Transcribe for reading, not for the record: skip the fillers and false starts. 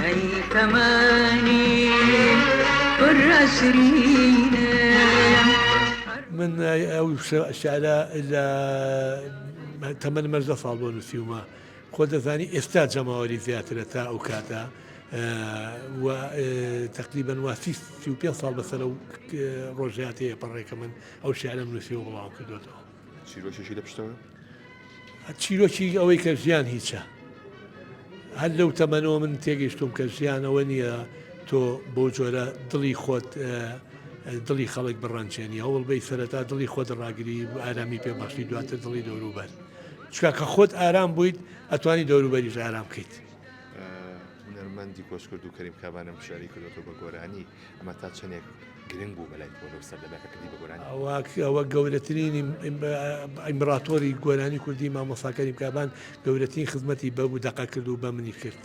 ئەی تەمەنی پڕ ئەسرینم. من ئەو شعرە لە تەمەنم 18 ساڵ بۆ نووسیومە خۆ دەزانی ئێستا جەماوەری زیاترە تا ئەو کاتە و تقریبا وا 35 ساڵ بەسەر و ڕۆژاتەیە پەڕێکە من ئەو شعرم نووسی و بڵاو کردوێتەوە. چیرۆکێکی لە پشتەوە؟ چیرۆکی ئەوەی کە ژیان هیچە. هەر لەو تەمەنەوە من تێگەیشتوم کە ژیان ئەوە نییە تۆ بەو جۆرە دڵی خۆت دڵی خەڵک بڕەنجێنی هەوڵ بەی سەرەتا دڵی خۆت ڕاگری ئارامی پێ بەخشی دواتر دڵی دەوروبەر چکە کە خۆت ئارام بوویت ئەتوانی دەوروبەریش ئارام بکەیت. هونەرمەندی کۆچکردوو کەریم کابانم شعری کردۆتەوە بە گۆرانی، ئەمە تا چەندێک گرنگ بوو بەلای تۆ لەو سەردەمە کە کردی بە گۆرانی؟ ئەوە گەورەترین ئیمبراتۆری گۆرانی کوردی مامۆستا کەریم کابان گەورەترین خزمەتی بە بوو دەقە کرد و بە منی کرد.